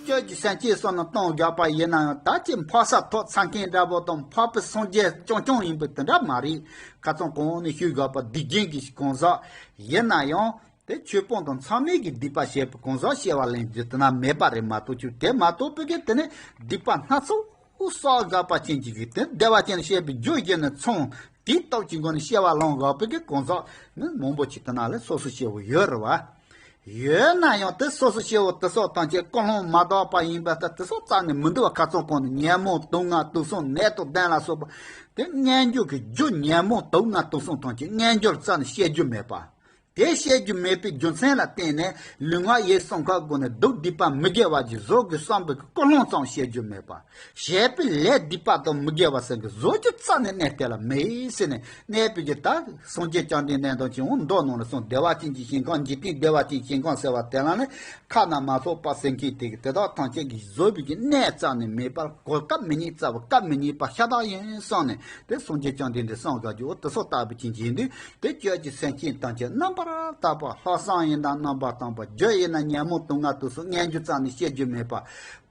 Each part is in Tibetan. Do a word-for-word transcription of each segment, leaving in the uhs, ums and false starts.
ཁྱོད་ཀྱི་སེམས་ཅན་བསོད་ནམས་གཏོང་དགོས་པ་ཡིན་ན་ཡང་ད་ཅི་འཕགས་ས་ཐོབ་ཚར་མཁན་འདྲ་པོ་དང་འཕགས་པའི་སངས་རྒྱས་རྐྱང་རྐྱང་ཡིན་པའི་དེ་འདྲ་མ་རེད། ཁ་སང་གོང་ནས་ཞུས་དགོས་པ་སྡིག་ཅན་གྱི་གང་ཟག་ཡིན་ན་ཡང་དེ་ཆོས་སྤོང་དང་མཚམས་མེད་ཀྱི་སྡིག་པ་བྱས་པའི་གང་ཟག་སྐྱེ་བ་ལེན་རྒྱུ་དེ་ན་མེད་པ་རེད་མ་གཏོགས་ཆོས་དེ་མ་གཏོགས་པའི་གི་དེ་ནས་སྡིག་པ་སྣ་ཚོགས་བསགས་དགོས་པ་ཅན་གྱི་གི་དེ་བདེ་བ་ཅན་བྱེད་པའི་རྒྱུ་བྱས་ནས་མཚམས་དེའི་སྟོབས་ཀྱི་སྒོ་ནས་སྐྱེ་བ་ལེན་དགོས་པའི་གི་གང་ཟག་ནི་མང་པོ་ཅིག་དེ་ན་ལ་སོ་སོ་སྐྱེ་བོ་ཡོད་རེད་བ། ཡོད་ན་ཡང་དེ་སོ་སོ་སྐྱེ་བོ་དེ་སོགས་ཐམས་ཅད་ཀུན་སློང་མ་དག་པ་ཡིན་པ་ལྟར་དེ་སོགས་རྩ་ནས་མི་འདུག་བ། ཁ་སང་གོང་ནས་ཉོན་མོངས་དུག་ལྔ་དུག་གསུམ་ནད་དང་གདོན་ལ་སོགས་པ་དེ་སྔོན་འཇུག་གི་རྒྱུ་ཉོན་མོངས་དུག་ལྔ་དུག་གསུམ་ཐམས་ཅད་སྔོན་འཇུག་རྩ་ནས་བཤད་རྒྱུ་མེད་པ། དེ་བཤད་རྒྱུ་མེད་པའི་རྒྱུ་མཚན་ལ་བརྟེན་ནས་ལུས་ངག་ཡིད་གསུམ་ཀའི་སྒོ་ནས་སྡིག་སྡིག་པ་མི་དགེ་བ་ཅིག་བཟོ་དགོས་བསམ་པའི་ཀུན་སློང་ཙམ་བཤད་རྒྱུ་མེད་པ། བྱས་པའི་ལས་སྡིག་པ་དང་མི་དགེ་བ་ཟེར་གྱི་བཟོ་རྒྱུ་རྩ་ནས་གནས་དེ་ལ་མེད་ཟེར་ནས་གནས་པའི་གི་ད་སངས་རྒྱས་བཅོམ་ལྡན་འདས་དང་ཅི་འོང་མདོ་ནང་ལ་གསུངས། བདེ་བ་ཅན་གྱི་ཞིང་ཁམས་འཇིག་རྟེན་བདེ་བ་ཅན་གྱི་ཞིང་ཁམས་ཟེར་བ་དེ་ལ་ནི་ཁ་ན་མ་ཐོ་བ་ཟེར་མཁན་དེ་གི་དེ་དག་ཐམས་ཅད་ཀྱི་བཟོ་བའི་གི་གནས་རྩ་ནས་མེད་པར་གོ་སྐབས་མི་རྙེད་རྩ་བ་སྐབས་མི་རྙེད་པ་ཤ་སྟག་ཡིན་གསུངས་ནས་དེ་སངས་རྒྱས་བཅོམ་ལྡན་འདས་གསུངས་དགོས་རྒྱུ་འོ་དེ་སོགས་ལྟ་བུ་ཅན་གྱི་ཡིན་དུས་དེ་ཁྱོད་ཀྱི་སེམས་ཅན་ཐམས་ཅད་རྣམ་པར་དག་པ་ལྷག་བསམ་ཡིན་དང་རྣམ་པར་དག་པ་རྒྱུ་ཡིན་ན་ཉོན་མོངས་དུག་ལྔ་དུག་གསུམ་སྔོན་འཇུག་རྩ་ནས་བཤད་རྒྱུ་མེད་པ།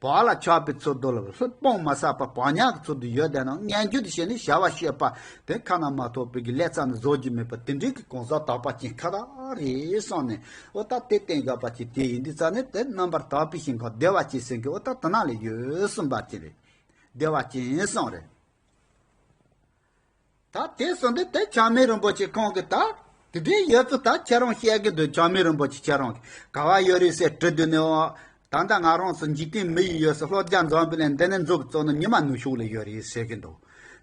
བག་ལ་ཆགས་པའི་ཚུལ་དུ་ལ་ལྷུ་སྤང་མ་བསགས་པ་བག་ཉལ་གྱི་ཚུལ་དུ་ཡོད་བསྡད་ན་སྔོན་འཇུག་དེ་བྱས་ནས་བྱ་བ་བྱེད་པ་དེ་ཁ་ན་མ་ཐོ་བའི་གི་ལས་རྩ་ནས་བཟོ་རྒྱུ་མེད་པ་དེ་འདྲའི་གི་གང་ཟག་དག་པ་ཅན་ཁ་ཐག་རེད་གསུངས་ནས་འོ་ད་དེ་བསྟན་དགོས་པ་ཅིག་དེ་ཡིན་དུས་རྩ་ནས་དེ་རྣམ་པར་དག་པའི་ཞིང་ཁམས་བདེ་བ་ཅན་ཟེར་གི་འོ་ད་དེ་ན་ལས་ཡོད་གསུངས་པ་ཅིག་རེད། བདེ་བ་ཅན་གསུངས་རེད། ད་དེ་སོང་དུས་དེ་ཆགས་མེད་རིན་པོ་ཆེ་ཁོང་གིས་ད་དེ་འདྲའི་ཡོད་ཚུལ་ད་ཁྱེད་རང་བཤད་གི་འདུག་ཆགས་མེད་རིན་པོ་ཆེ་ཁྱེད་རང་གིས་ག་བ་ཡོད་རེད་ཟེར་དྲི་དུས་ནས་འོ་ད་ལྟ་ང་རང་ཚོ་འཇིག་རྟེན་མི་ཡི་ཡོད་ས་ལྷོ་རྒྱ་འཛམ་བུ་གླིང་འདི་ནས་འཛུགས་བཙུགས་ནས་ཉི་མ་ནུབ་ཕྱོགས་ལ་ཡོད་རེད་ཟེར་གི་འདུག་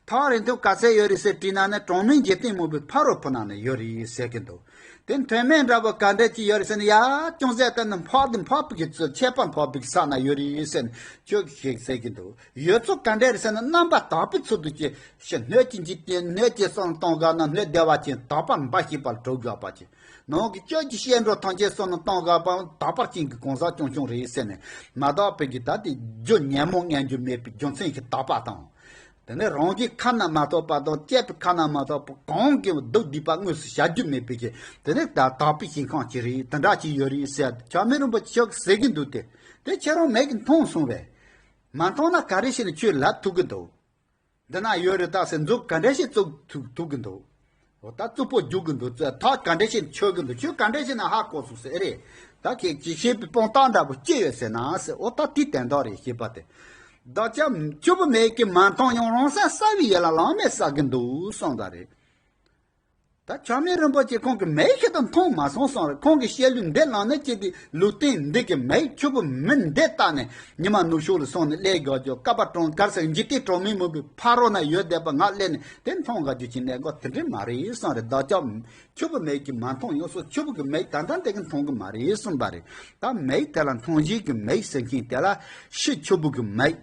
ཐག་རིང་ཐུང་ག་ཚད་ཡོད་རེད་ཟེར་དྲིས་ན་ནི་གྲངས་མེད་འཇིག་རྟེན་མང་པོའི་ཕ་རོལ་པོ་ནང་ནས་ཡོད་རེད་ཟེར་གི་འདུག་དེ་མཐོ་དམན་འདྲ་པོ་ག་འདྲ་ཅིག་ཡོད་རེད་ཟེར་ན་ཡ་ཅུང་ཟད་ལྟ་ན་འཕགས་དེ་འཕགས་པའི་གི་ཚུལ་ཁྱད་པར་འཕགས་པའི་གི་ས་ན་ཡོད་རེད་ཟེར་ནས་ཁྱོད་ཀྱིས་ཤེས་ཟེར་གི་འདུག་ཡོད་ཚོ་ག་འདྲ་རེད་ཟེར་ན་རྣམ་པར་དག་པའི་ཚུལ་དུ་སྐྱེ་ཞིང་སྣོད་ཀྱི་འཇིག་རྟེན་སྣོད་ཀྱི་བསམ་གཏོང་དགའ་ན་སྣོད་བདེ་བ་ཅན་དག་པར་འབའ་ཞིག་པར་གྲུབ་དགོས་པ་ཅིག་ནང་གི་སྤྱོད་ཀྱི་བཤད་འགྲོ་ཐམས་ཅད་བསམ་གཏོང་དགའ་བ་དག་པར་ཅན་གྱི་གང་ཟག་རྐྱང་རྐྱང་རེད་ཟེར་ནས་མ་དག་པའི་གི་ད་དེ་རྒྱུ་ཉོན་མོངས་ངན་རྒྱུ་མེད་པའི་རྒྱུ་མཚན་གྱི་དག་པ་དང་། དེ་ནས་རང་གི་ཁ་ན་མ་ཐོ་བ་དང་བཅས་པའི་ཁ་ན་མ་ཐོ་བ་གང་གི་སྡིག་སྡིག་པ་དངོས་སུ་བྱ་རྒྱུ་མེད་པའི་གི་དེ་ནས་ད་དག་པའི་ཞིང་ཁམས་ཅིག་རེད་དེ་འདྲ་ཅིག་ཡོད་རེད་ཟེར་ཆགས་མེད་རིན་པོ་ཆེ་ཁྱོད་ཀྱིས་ཟེར་གི་འདུག་དེ་དེ་ཁྱེད་རང་མིག་གིས་མཐོང་སོང་བས། མ་མཐོང་ན་ག་རེ་བྱས་ནས་ཁྱོད་ལབ་ཐུབ་གི་འདུག་འདི་ན་ཡོད་རེད་ད་ཟེར་མཛུབ་ག་འདྲ་ཞིག་བཙུགས་ཐུབ་ཐུབ་གི་འདུག་འོ་ད་རྩུབ་པོ་རྒྱུག་གི་འདུག་ཚེ་ཐག་ག་འདྲ་ཞིག་ཆོད་གི་འདུག་ཁྱོད་ག་འདྲ་ཞིག་ན་ཧ་གོ་སོང་ཟེར་ཨེ་རེད། ད་ཁྱེད་ཀྱིས་བཤད་པའི་དཔང་རྟགས་འདྲ་པོ་ཅི་ཡོད་ཟེར་ན་ཟེར་འོ་ད་དེའི་དོན་དག་རེད་ཞེས་པ་དེ། བདག་ཅག་ཆོས་པོ་མེད་ཀྱི་མ་མཐོང་ཡང་རང་སེམས་གསལ་བའི་ཡུལ་ལ་ལམ་མེད་བསལ་གི་འདུག་གསུངས་པ་རེད། ད་ཆགས་མེད་རིན་པོ་ཆེ་ཁོང་གི་མིག་ཤེས་དང་མཐོང་མ་སོང་གསུངས་རེད། ཁོང་གི་བཤད་ལུགས་འདི་ལ་ནི་ཅི་སྟེ་ལུགས་བསྟན་འདི་གི་མིག་ཆོས་པོ་མིན་འདི་ལྟ་ནས་ཉི་མ་ནུབ་ཕྱོགས་ལ་སོང་ནས་སླེབས་དགོས་རྒྱུ་བསྐལ་པ་གྲངས་གར་ཟེར་འཇིག་རྟེན་གྲངས་མེད་མང་པོའི་ཕ་རོལ་ན་ཡོད་བསྡད་པ་ང་སླེབས་ནས་དེ་མཐོང་དགོས་རྒྱུ་ཅིག་གནས་དགོས་དེ་འདྲ་མ་རེད་གསུངས་རེད། བདག་ཅག་ཆོས་པོ་མེད་ཀྱི་མ་མཐོང་ཡང་སོ་ཆོས་པོ་གི་མིག་ད་ལྟ་འདི་གི་མཐོང་གི་མ་རེད་གསུངས་པ་རེད། ད་མིག་དེ་ལ་མཐོང་བྱེད་ཀྱི་མིག་ཟེར་མཁན་དེ་ལ་ཕྱི་ཆོས་པོ་གི་མིག་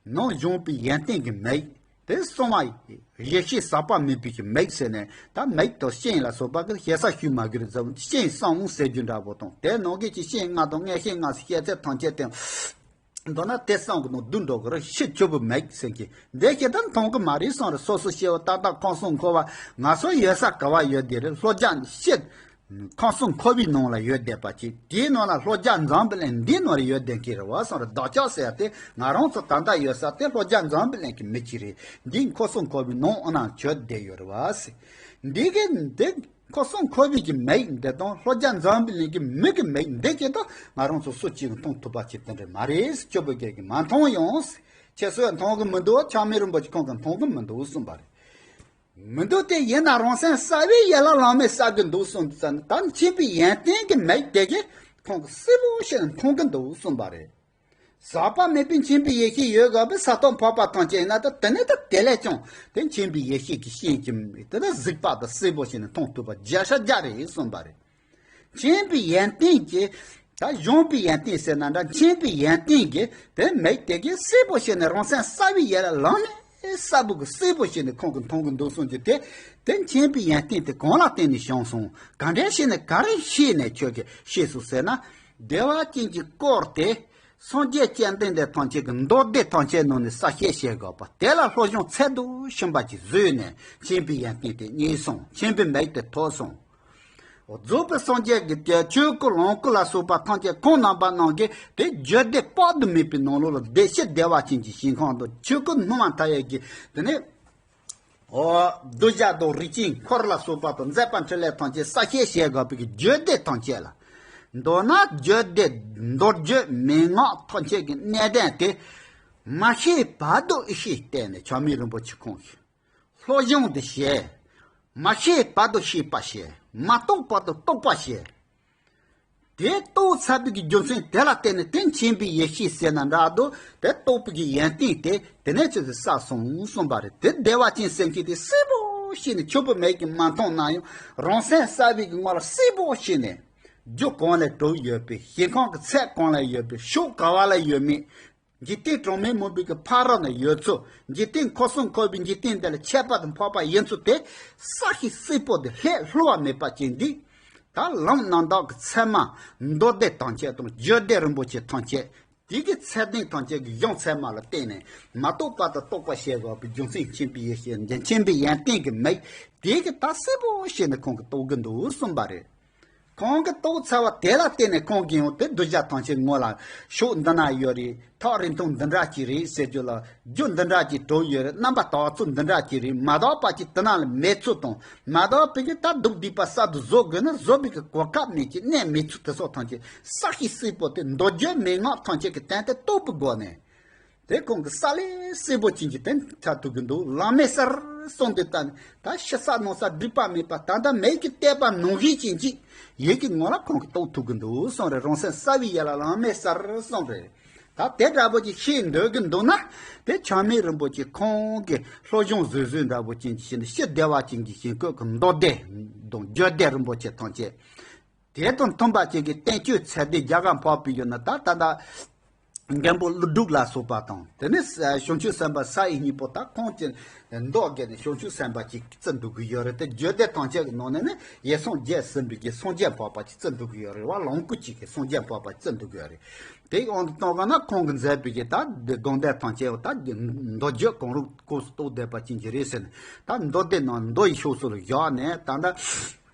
ནང་བཞིན་པའི་ཡོན་ཏན་གྱི་མིག་དེ་གསང་བ་ཡེ་ཤེས་ཟག་པ་མེད་པའི་གི་མིག་ཟེར་ནས་ད་མིག་དང་སྤྱན་ལ་སོགས་པ་གི་ཞེ་ས་ཞུ་མ་དགོས་རེད་ཟེར་བ་སྤྱན་གསང་བ་ཟེར་རྒྱུ་འདྲ་པོ་དང་དེ་ནང་གི་ཅི་སྤྱན་ལྔ་དང་མངོན་ཤེས་ལྔ་ཟེར་བཤད་ཚད་ཐམས་ཅད་དེ། མདོར་ན་དེ་གསང་གི་ནང་བསྡུས་འགྲོ་གི་རེད། ཕྱི་ཆོས་པོ་མིག་ཟེར་གི་འདི་ཞེ་དྲག་མཐོང་གི་མ་རེད་གསུངས་རེད། སོ་སོ་སྐྱེ་བོ་ཏག་ཏག་ཁམས་གསུམ་འཁོར་བ་ང་ཚོ་ཡོད་ས་ག་བ་ཡོད་དེ་རེད། ལྷོ་རྒྱ་ཕྱི། ཁམས་གསུམ་འཁོར་བའི་ནང་ལ་ཡོད་བསྡད་པ་ཅིག་དེའི་ནང་ལ་ལྷོ་རྒྱ་འཛམ་བུ་གླིང་འདིའི་ནང་ལ་ཡོད་བསྡད་མཁན་རེད་བ་གསུངས་རེད། བདག་ཅག་ཟེར་ཡ་དེ་ང་རང་ཚོ་ད་ལྟ་ཡོད་ས་དེ་ལྷོ་རྒྱ་འཛམ་བུ་གླིང་གི་མི་གཅིག་རེད། འདི་ཁམས་གསུམ་འཁོར་བའི་ནང་ཨ་ནང་གྱུར་བསྡད་ཡོད་རེད་བ་ཟེར། འདི་གི་འདི་ཁམས་གསུམ་འཁོར་བའི་གི་མིག་འདི་དང་ལྷོ་རྒྱ་འཛམ་བུ་གླིང་གི་མི་གི་མིག་འདི་གི་དང་ང་རང་ཚོ་སུ་གཅིག་གིས་མཐོང་ཐུབ་པ་ཅིག་དེ་འདྲ་མ་རེད། སྐྱོ་པོ་སྐད་ཀྱིས་མ་མཐོང་ཡང་ཟེར། ཁྱེད་ཚོས་མཐོང་གི་མི་འདུག་ཆགས་མེད་རིན་པོ་ཆེ་ཁོང་གིས་མཐོང་གི་མི་འདུག་གསུངས་པ་རེད། མི་འདུག་སྟེ་ཡིན་ན་རང་སེམས་གསལ་བའི་ཡུལ་ལ་ལམ་མེད་བསལ་གི་འདུག་གསུངས་ཙང་ད་མཁྱེན་པའི་ཡོན་ཏན་གྱི་མིག་དེ་གིས་ཁོང་གིས་གསལ་པོ་ཞིག་མཐོང་གི་འདུག་གསུངས་པ་རེད། ཟག་པ་མེད་པའི་མཁྱེན་པའི་ཡེ་ཤེས་ཡོད་དགོས་པའི་ས་ཐོབ་འཕགས་པ་ཐམས་ཅད་ཡིན་ན་ད་དེ་ནས་ད་དེ་ལས་ཀྱང་དེ་མཁྱེན་པའི་ཡེ་ཤེས་ཀྱི་སྤྱན་གྱིས་དེ་ད་གཟིགས་པ་དང་གསལ་པོ་ཞིག་ནས་མཐོང་ཐུབ་པ་བརྒྱ་ཆ་བརྒྱ་རེད་གསུངས་པ་རེད། མཁྱེན་པའི་ཡོན་ཏན་གྱིས་ད་གཞོན་པའི་ཡོན་ཏན་ཟེར་ན་འདྲ་མཁྱེན་པའི་ཡོན་ཏན་གྱིས་དེ་མིག་དེ་གིས་གསལ་པོ་བྱས་ནས་རང་སེམས་གསལ་བའི་ཡུལ་ལ་ལམ་ནས་གསལ་པོ་གི་གསལ་པོ་བྱས་ནས་ཁོང་གིས་མཐོང་གི་འདུག་གསུངས་ཀྱི་དེ་དེ་མཁྱེན་པའི་ཡོན་ཏན་དེ་གང་ལ་བརྟེན་ནས་བྱུང་སོང་ག་འདྲས་བྱས་ནས་ག་རེ་ཤེས་ནས་ཁྱོད་ཀྱིས་ཤེས་སོང་ཟེར་ན་བདེ་བ་ཅན་གྱི་སྐོར་དེ་སངས་རྒྱས་བཅོམ་ལྡན་འདས་ཐམས་ཅད་ཀྱི་མདོ་སྡེ་ཐམས་ཅད་ནང་ནས་གསལ་བཤད་བྱེད་དགོས་པ་དེ་ལ་སློབ་སྦྱོང་ཚད་དུ་ཕྱིན་པ་ཅིག་བཟོས་ནས་མཁྱེན་པའི་ཡོན་ཏན་དེ་རྙེད་སོང་མཁྱེན་པའི་མིག་དེ་ཐོབ་སོང་། རྫོགས་པའི་སངས་རྒྱས་ཀྱི་ཆོས་སྐུ་ལོངས་སྐུ་ལ་སོགས་པ་ཐམས་ཅད་ཁོང་རྣམ་པ་རྣམས་ཀྱིས་དེ་རྒྱུད་སྡེ་དཔག་ཏུ་མེད་པའི་ནང་ལོགས་ལ་བདེ་གཤེགས་བདེ་བ་ཅན་གྱི་ཞིང་ཁམས་དང་ཆོས་སྐུ་སྣང་བ་མཐའ་ཡས་ཀྱི་དེ་ནས། འོ། གདུལ་བྱ་དང་རིགས་ཅན་འཁོར་ལ་སོགས་པ་དང་མཛད་པ་འཕྲིན་ལས་ཐམས་ཅད་གསལ་བཤད་བྱེད་དགོས་པའི་རྒྱུད་སྡེ་ཐམས་ཅད་ལ། མདོར་ན་རྒྱུད་སྡེ་མདོ་རྒྱུད་མན་ངག་ཐམས་ཅད་ཀྱི་གནད་དོན་དེ། མ་ཤེས་བར་དུ་ཡེ་ཤེས་བསྟན་ནས་ཆགས་མེད་རིན་པོ་ཆེ་ཁོང་གིས་སློབ་སྦྱོང་དེ་བྱས། མ་ཤེས་བར་དུ་ཤེས་པ་བྱས། མ་རྟོགས་བར་དུ་རྟོགས་པ་བྱས། དེ་རྟོགས་ཚར་བའི་རྒྱུ་མཚན་དེ་ལ་བརྟེན་ནས་དེ་མཁྱེན་པའི་ཡེ་ཤེས་ཟེར་ན་འདྲ་འདུག་དེ་རྟོགས་པའི་ཡོན་ཏན་དེ་དེ་ནས་ཆོས་སུ་བསགས་སོང་གསུངས་པ་རེད། དེ་བདེ་བ་ཅན་སེམས་བསྐྱེད་དེ་གསལ་པོ་ཤེས་ནས་ཆོས་པོ་མེད་ཀྱི་མ་མཐོང་ན་ཡང་རང་སེམས་གསལ་བའི་ངོ་ལ་གསལ་པོ་ཤེས་ནས། རྒྱུ་གང་ལས་གྲུབ་ཡོད་པའི་ཞིང་ཁམས་ཀྱི་ཚད་གང་ལ་ཡོད་པའི་ཕྱོགས་ག་བ་ལ་ཡོད་མེད། འཇིག་རྟེན་གྲངས་མེད་མང་པོའི་གི་ཕ་རོལ་ན་ཡོད་ཚུལ། འཇིག་རྟེན་འཁོར་གསུམ་འཁོར་བའི་འཇིག་རྟེན་འདི་ལ་ཁྱད་པར་དུ་འཕགས་པ་ཡིན་ཚུལ་དེ་གསལ་ཤིང་གསལ་པོ་དེ་ལྷད་ལྷུར་བ་མེད་པ་ཅན་འདི། ད་ལམ་རྣམ་དག་གི་ཚད་མ་མདོ་སྡེ་ཐམས་ཅད་དང་རྒྱུད་སྡེ་རིན་པོ་ཆེ་ཐམས་ཅད་དེ་གི་ཚད་ལྡན་ཐམས་ཅད་ཀྱི་གཞུང་ཚད་མ་ལ་བརྟེན་ནས་མ་རྟོགས་པ་དང་རྟོགས་པ་བྱེད་དགོས་པའི་རྒྱུ་མཚན་མཁྱེན་པའི་ཡེ་ཤེས་འདི་མཁྱེན་པའི་ཡོན་ཏན་གྱི་མིག་དེ་གི་ད་གསལ་པོ་བྱས་ནས་ཁོང་གིས་རྟོགས་ཀྱི་འདུག་གསུངས་པ་རེད། ཁོང་གིས་རྟོགས་ཚར་བ་དེ་ལ་བརྟེན་ནས་ཁོང་གིས་ཡང་དེ་གདུལ་བྱ་ཐམས་ཅད་ངོ་ལ་ཕྱོགས་འདི་ན་ཡོད་རེད། ཐག་རིང་ཐུང་འདི་འདྲ་ཅིག་རེད་ཟེར་རྒྱུ་ལ་རྒྱུ་འདི་འདྲ་ཅིག་གྲུབ་ཡོད་རེད། རྣམ་པ་དག་ཚུལ་འདི་འདྲ་ཅིག་རེད། མ་དག་པ་ཅིག་དེ་ན་ལ་མེད་ཚུལ་དང་མ་དག་པའི་གི་ད་སྡུག་སྡིག་པ་གསར་དུ་བཟོ་དགོས་ན་བཟོ་བའི་གི་གོ་སྐབས་མེད་ཀྱི་གནས་མེད་ཚུལ་དེ་སོགས་ཐམས་ཅད་གསལ་ཤིང་གསལ་པོ་དེ་མདོ་རྒྱུད་མན་ངག་ཐམས་ཅད་ཀྱི་སྟེང་དེ་རྟོགས་པའི་སྒོ་ནས། དེ་ཁོང་གི་ས་ལེ་སྲིད་པོ་ཅན་གྱི་དེ་ཆ་ཐུབ་ཀྱི་འདུག་བླ་མེད་གསལ་གསུངས་ཏེ་ད་ནི་ད་ཕྱི་ས་ནང་ས་སྒྲིབ་པ་མེད་པ་ད་ལྟ་མེད་ཀྱི་བལྟས་པ་ནང་བཞིན་ཅན་གྱི་ཡིད་ཀྱི་ངོ་ལ་ཁོང་གིས་རྟོགས་ཐུབ་ཀྱི་འདུག་གསུངས་རེད། རང་སེམས་གསལ་བའི་ཡུལ་ལ་བླ་མེད་གསལ་གསུངས་རེད། ད་དེ་འདྲ་པོ་ཅིག་ཤེས་འདོད་ཀྱི་འདུག་ན་དེ་ཆགས་མེད་རིན་པོ་ཆེ་ཁོང་གི་སློབ་སྦྱོང་བཟོད་བཟོད་འདྲ་པོ་ཅན་གྱི་ཤེས་ནས་ཕྱི་བདེ་བ་ཅན་གྱི་ཞིང་བཀོད་ཀྱི་མདོ་སྡེ་དང་རྒྱུད་སྡེ་རིན་པོ་ཆེ་ཐམས་ཅད། དེ་དང་མཐུན་པ་ཅིག་གི་བསྟན་བཅོས་ཚད་ལྡན་རྒྱ་གར་འཕགས་པའི་ཡུལ་ན་ད་ད་ལྟ་མགོན་པོ་ཀླུ་སྒྲུབ་ལ་སོགས་པ་དང་དེ་ནས་བྱང་ཆུབ་སེམས་དཔའ་ས་ཡི་སྙིང་པོ་ད་ཁོང་གི་མདོ་སྒེར་ནས་བྱང་ཆུབ་སེམས་དཔའ་ཅིག་བརྩི་འདུག་གི་ཡོད་རེད། དེ་རྒྱུད་སྡེ་ཐམས་ཅད་ཀྱི་ནང་ནས་ནི་ཡེ་སངས་རྒྱས་ཟིན་པའི་གི་སངས་རྒྱས་འཕགས་པ་ཅིག་བརྩི་འདུག་གི་ཡོད་རེད་བ། ལོངས་སྐུ་ཅིག་གི་སངས་རྒྱས་འཕགས་པ་བརྩི་འདུག་གི་ཡོད་རེད། དེ་དབང་དུ་གཏོང་ག་ན་ཁོང་གི་མཛད་པའི་གི་ད་དགོངས་དོན་ཐམས་ཅད་ད་མདོ་རྒྱུད་གང་རུང་སྐོར་སུ་གཏོགས་བསྡད་པ་ཅན་གྱི་རེད་ཟེར་ནས་ད་མདོ་སྡེ་ནང་མདོ་ཡི་ཕྱོགས་སུ་ལ་བཞག་ནས་ད་ལྟ།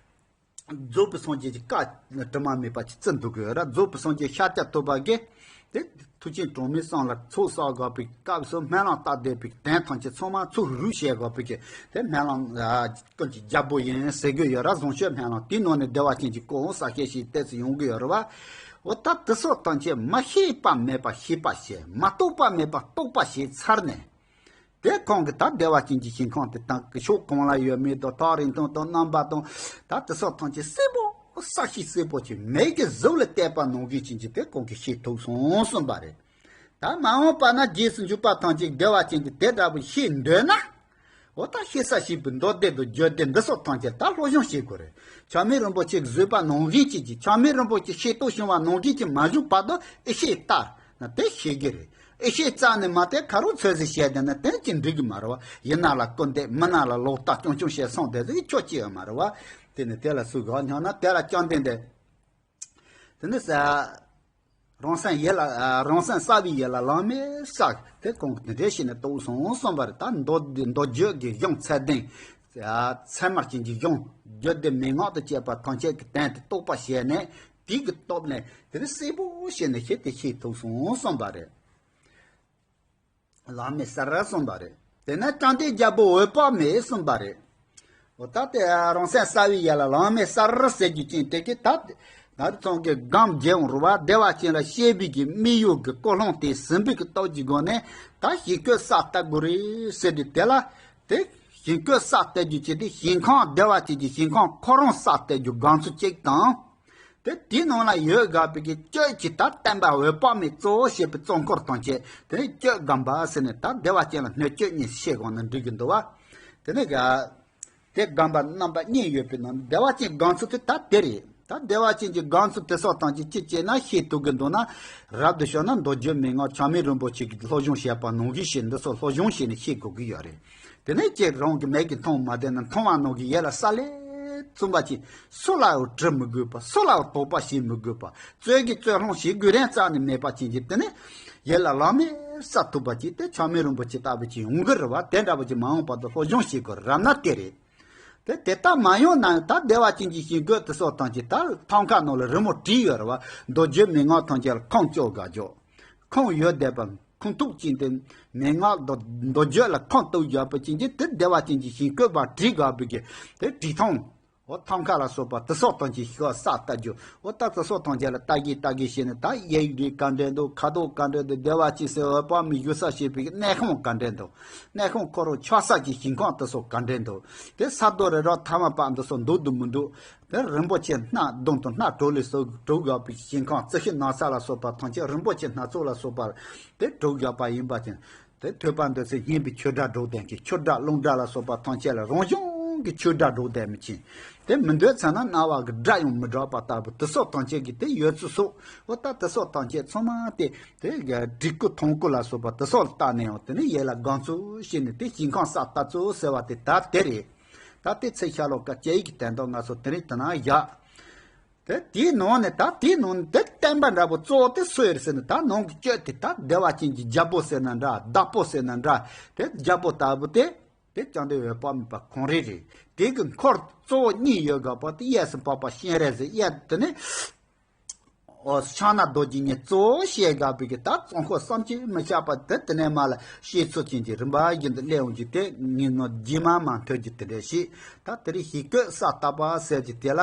རྫོགས་པའི་སངས་རྒྱས་ཀྱི་བཀའ་དྲི་མ་མེད་པ་ཅིག་བརྩི་འདུག་གི་ཡོད་ར། རྫོགས་པའི་སངས་རྒྱས་ཤཱཀྱ་ཐུབ་པ་གིས་དེ་མཐུ་ཆེན་གྲངས་མེད་གསུམ་ལ་ཚོགས་བསགས་དགོས་པའི་སྐབས་སུ་སྨོན་ལམ་བཏབ་བསྡད་པའི་དོན་ཐམས་ཅད་ཚང་མ་ཚུར་རུབ་བྱེད་དགོས་པའི་གི་དེ་སྨོན་ལམ་ཀུན་གྱི་རྒྱལ་པོ་ཡིན་ཟེར་གི་ཡོད་ར། བཟང་སྤྱོད་སྨོན་ལམ་དེའི་ནང་ནས་བདེ་བ་ཅན་གྱི་སྐུ་འོང་ས་ཤེས་ཤིག་ཏོག་ཙམ་ཡོང་གི་ཡོད་ར་བ། འོ་ད་དེ་སོགས་ཐམས་ཅད་མ་ཤེས་པ་མེད་པ་ཤེས་པ་བྱས། མ་རྟོགས་པ་མེད་པ་རྟོགས་པ་བྱས་ཚར་ནས། དེ་ཁོང་གིས་ད་བདེ་བ་ཅན་གྱི་ཞིང་ཁམས་དེ་དང་གི་ཕྱོགས་གང་ལ་ཡོད་མེད་དང་ཐག་རིང་ཐུང་དང་རྣམ་པ་དང་ད་དེ་སོགས་ཐམས་ཅད་གསལ་པོ་གསལ་ཤིང་གསལ་པོ་ཅིག་མིག་གིས་གཟུགས་ལ་བལྟས་པ་ནང་བཞིན་ཅན་གྱི་དེ་ཁོང་གིས་ཤེས་ཐུབ་སོང་གསུངས་པ་རེད། ད་མ་འོངས་པ་ན་རྗེས་སུ་འཇུག་པ་ཐམས་ཅད་བདེ་བ་ཅན་གྱི་དེ་འདྲ་པོ་ཤེས་འདོད་ན། འོ་ད་ཤེས་ས་ཤེས་པའི་མདོ་སྡེ་དང་རྒྱུད་སྡེ་འདི་སོགས་ཐམས་ཅད་ད་སློབ་སྦྱོང་བྱེད་དགོས་རེད། ཆགས་མེད་རིན་པོ་ཆེས་བཟོས་པ་ནང་བཞིན་ཅན་གྱི་ཆགས་མེད་རིན་པོ་ཆེ་ཤེས་རྟོགས་བྱུང་བ་ནང་བཞིན་ཅན་མ་བྱུང་བར་དུ་ཡེ་ཤེས་ལྟར་ན་དེ་ཤེས་ཀྱི་རེད། ཨེ་ཤེས་རྩ་ནས་མ་དེ་ཁ་རོག་ཚོད་ཟིག་བཤད་བསྡད་ན་དེ་ཅི་འགྲིག་གི་མ་རེད་བ། ཡིན་ན་ལ་སྐུར་འདེབས་མིན་ན་ལ་ལོག་ལྟ་རྐྱང་རྐྱང་བཤད་སོང་དེ་ཟིག་ཁྱོད་ཅི་ཡང་མ་རེད་བ། དེ་ནི་དེ་ལ་སུ་ག་སྙམ་ན་དེ་ལ་བཅོམ་ལྡན་འདས། དེ་ནི་ས། རང་སེམས་ཡིད་ལ་རང་སེམས་གསལ་བའི་ཡུལ་ལ་བླ་མེད་གསལ་དེ་ཁོང་གིས་དེ་འདྲ་བྱས་ནས་རྟོགས་སོང་གསུངས་པ་རེད། ད་མདོ་མདོ་རྒྱུད་ཀྱི་གཞུང་ཚད་ལྡན། ཚད་མ་ཅན་གྱི་གཞུང་རྒྱུད་སྡེ་མན་ངག་ཏུ་བཅས་པ་ཐམས་ཅད་ཀྱི་དོན་དེ་རྟོགས་པ་བྱས་ནས་དེ་གི་སྟོབས་ནས་དེ་ནི་གསལ་པོ་བྱས་ནས་ཤེས་དེ་ཤེས་ཐུབ་སོང་གསུངས་པ་རེད། བླ་མེད་གསལ་གསུངས་པ་རེད། དེ་ནས་བཅོམ་ལྡན་རྒྱལ་པོ་འོད་དཔག་མེད་གསུངས་པ་རེད། འོ་ད་དེ་རང་སེམས་གསལ་བའི་ཡུལ་ལ་བླ་མེད་གསལ་ཟེར་རྒྱུ་ཅན་དེ་གི་ད་ང་རང་ཚོ་གི་སྒོམ་བརྒྱབ་འོང་རུང་བ་བདེ་བ་ཅན་ལ་སྐྱེ་བའི་གི་དམིགས་ཡུལ་གྱི་ཀུན་སློང་དེ་ཟིན་པའི་གི་སྟོབས་ཀྱི་སྒོ་ནས་ད་ཞིང་བཀོད་ས་བལྟ་དགོས་རེད་ཟེར་དུས་དེ་ལ་དེ་ཞིང་བཀོད་ས་བལྟ་རྒྱུ་ཅན་དེ་ཞིང་ཁམས་བདེ་བ་ཅན་གྱི་ཞིང་ཁམས་ཁོ་རང་ས་བལྟ་རྒྱུ་སྒོམ་ཚུལ་གཅིག་དང་། དེ་དེའི་ནང་ལ་ཡོད་དགོས་པའི་གི་བཅུད་ཀྱི་ད་བསྟན་པ་འོད་དཔག་མེད་གཙོ་བོ་བྱས་པའི་གཙོ་འཁོར་ཐམས་ཅད་དེ་ནས་བཅུད་སྒོམ་པ་ཟེར་ནས་ད་བདེ་བ་ཅན་ལ་སྣོད་བཅུད་གཉིས་ཤེས་དགོས་ན་འགྲིག་གི་འདུག་བ། དེ་ནས་ག་དེ་སྒོམ་པ་རྣམ་པ་གཉིས་ཡོད་པའི་ནང་བདེ་བ་ཅན་སྒོམ་ཚུལ་དེ་ད་དེ་རེད། ད་བདེ་བ་ཅན་གྱི་སྒོམ་ཚུལ་དེ་སོགས་ཐམས་ཅད་ཅི་བྱས་ན་ཤེས་ཐུབ་ཀྱི་འདུག་ན། རབ་ཏུ་བྱུང་ན་མདོ་རྒྱུད་མན་ངག་ཆགས་མེད་རིན་པོ་ཆེ་གིས་སློབ་སྦྱོང་བྱས་པ་ནང་བཞིན་བྱས་འདི་ཚོ་སློབ་སྦྱོང་བྱས་ནས་ཤེས་དགོས་ཀྱི་ཡོད་རེད། དེ་ནས་ཅིག་རང་གི་མིག་གིས་མཐོང་མ་བསྡད་ན་མཐོང་བ་ནང་གི་ཡིད་ལ་གསལ་ལེ་བཙུམ་པ་ཅིག་སུ་ལའང་དྲི་མི་དགོས་པ། སུ་ལའང་དོགས་པ་བྱེད་མི་དགོས་པ། རྩོད་ཀྱི་རྩོད་སློང་བྱེད་དགོས་རན་རྩ་ནས་མེད་པ་ཅན་གྱི་དེ་ནས་ཡིད་ལ་བླ་མེད་གསལ་ཐུབ་པ་ཅིག་དེ་ཆགས་མེད་རིན་པོ་ཆེ་ལྟ་བུ་ཅིག་ཡོང་གི་རེད་བ། དེ་འདྲ་བ་ཅིག་མ་འོངས་བར་དུ་སློབ་སྦྱོང་བྱེད་དགོས་རབ་ན་དེ་རེད། དེ་དེ་ལྟར་མ་ཡོང་ན་ད་བདེ་བ་ཅན་གྱི་ཞིང་བཀོད་དེ་སོགས་དང་གཅིག་ད་ཐང་ཁ་ནང་ལ་རི་མོ་བྲིས་ཡོད་རེད་བ། མདོ་རྒྱུད་མན་ངག་ཐམས་ཅད་ལ་ཁུངས་བཅོལ་དགའ་འཇོག་ཁུངས་ཡོད་བསྡད་པ་ཁུངས་ཐུག་ཅན་དེ་མན་ངག་མདོ་མདོ་རྒྱུད་ལ་ཁུངས་གཏུགས་བཞག་པ་ཅན་གྱི་དེ་བདེ་བ་ཅན་གྱི་ཞིང་བཀོད་པ་བྲིས་དགའ་བའི་གི་དེ་བྲིས་ཐང་། འོ་ཐང་ཁ་ལ་སོགས་པ་དེ་སོགས་དང་གཅིག་ཤོག་ས་ལྟ་རྒྱུ། འོ་ད་དེ་སོགས་དང་གཅིག་ལ་ལྟ་གི་ལྟ་གི་བྱས་ནས་ད་གཡས་རིགས་ག་འདྲས་འདུག་ཁ་དོག་ག་འདྲས་འདུག་བདེ་བ་ཅན་ཟེར་འོད་དཔག་མེད་བཞུགས་ས་ཞེས་པའི་གནས་ཁང་ག་འདྲས་འདུག་གནས་ཁང་ཁོ་རང་ཆགས་ས་ཀྱི་ཞིང་ཁམས་དེ་སོགས་ག་འདྲས་འདུག་དེ་ས་རྡོ་རི་རབ་ཐ་མ་པ་འདི་སོགས་འདུག་འདུག་མི་འདུག་དེ་རིན་པོ་ཆེ་སྣ་བདུན་དང་སྣ་དྲུག་ལས་སོགས་གྲུབ་ཡོད་པའི་ཞིང་ཁམས་རྩི་ཤིང་ནགས་ཚལ་ལ་སོགས་པ་ཐམས་ཅད་རིན་པོ་ཆེ་སྣ་ཚོགས་ལ་སོགས་པ་དེ་གྲུབ་ཡོད་པ་ཡིན་པ་ཅིན། དེ་ཐོས་པ་འདི་ཚོས་སྙན་པའི་ཆོས་སྒྲ་སྒྲོག་ལྡན་གྱི་ཆུ་སྒྲ་རླུང་སྒྲ་ལ་སོགས་པ་ཐམས་ཅད་ལ་རང་བྱུང་གི་ཆོས་སྒྲ་སྒྲོག་ལྡན་མི་ཕྱིན། དེ་མི་འདོད་ཚེ་ན་རྣ་བ་གི་སྒྲ་ཡང་མི་གྲག་པ་ལྟ་བུ་དེ་སོགས་ཐམས་ཅད་ཀྱི་དེ་ཡོད་ཚུལ་སོགས་འོ་ད་དེ་སོགས་ཐམས་ཅད་ཚང་མ་དེ་དེ་བྲིས་སྐུ་མཐོང་སྐུ་ལ་སོགས་པ་དེ་སོགས་ལ་བལྟས་ནས་ཡང་དེ་ནི་ཡིད་ལ་དགའ་ཚོར་བྱས་ནས་དེ་ཞིང་ཁམས་ས་ལྟ་ཚུལ་ཟེར་བ་དེ་ད་དེ་རེད། ད་དེ་ཚེ་ཤ་ལོ་ཀ་སྐྱེ་ཡི་གི་དན་རྟགས་ང་ཚོ་དེ་རིང་དེ་ན་བཞག་དེ་དེའི་ནང་ནས་ད་དེའི་ནང་ནས་དེ་བསྟན་པ་འདྲ་པོ་གཙོ་བོ་དེ་སུ་ཡིན་ཟེར་ན་ད་ནང་གི་གཅོད་དེ་ད་བདེ་བ་ཅན་གྱི་རྒྱལ་པོ་ཟེར་ན་འདྲ་བདག་པོ་ཟེར་ན་འདྲ་དེ་རྒྱལ་པོ་ལྟ་བུ་དེ་དེ་བཅོམ་ལྡན་འོད་དཔག་མེད་པ་ཁོང་རང་རེད། དེ་གི་འཁོར་གཙོ་བོ་གཉིས་ཡོད་དགོས་པ་དེ་གཡས་སུ་འཕགས་པ་སྤྱན་རས་གཟིགས་གཡོན་དེ་ནས་འོ་ཕྱག་ན་རྡོ་རྗེ་གཉིས་གཙོ་བོ་བྱེད་དགོས་པའི་གི་ད་གཙོ་འཁོར་བསམ་གྱིས་མི་ཁྱབ་པ་དེ་དེ་ནས་མར་ལ་བཤད་ཚུལ་ཅན་གྱི་རིམ་པ་བཞིན་དུ་སླེབས་འོང་རྒྱུ་དེ་ངས་ནོར་རྗེས་མ་མ་མཐོང་རྒྱུ་དེ་འདྲ་ཞིག་ད་དེ་རིང་ཞིང་བཀོད་ས་བཏབ་པ་ཟེར་གྱི་དེ་ལ།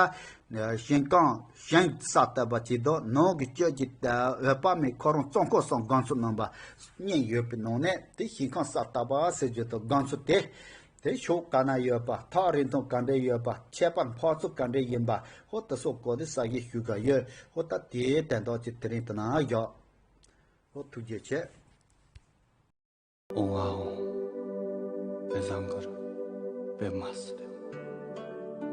ཞིང་ཁམས་ཞིང་ས་བཏབ་པ་བྱས་དུས་ནང་གི་གཅོད་ཀྱི་འོད་དཔག་མེད་ཁོ་རང་གཙོ་འཁོར་གསུམ་དགོངས་ཚུལ་གནང་བ་གཉིས་ཡོད་པའི་ནང་ནས་དེ་ཞིང་ཁམས་ས་བཏབ་པ་ཟེར་རྒྱུ་དང་དགོངས་ཚུལ་དེ། དེ་ཕྱོགས་ག་ན་ཡོད་པ་ཐག་རིང་ཐུང་ག་འདྲ་ཡོད་པ་ཁྱད་པར་འཕགས་ཚུལ་ག་འདྲ་ཡིན་པ་ཧོ་དེ་སོགས་གོ་དེ་ས་གཞི་ཞུ་ག་ཡོད་ཧོ་ད་དེའི་དན་རྟགས་ཀྱི་དེ་རིང་དེ་ན་བཞག་ཧོ་ཐུགས་རྗེ་ཆེ། ཨོ་ཨ་ཨོ། དཔེ་བཟང་གི་རེད། དཔེ་མ་སྲིད།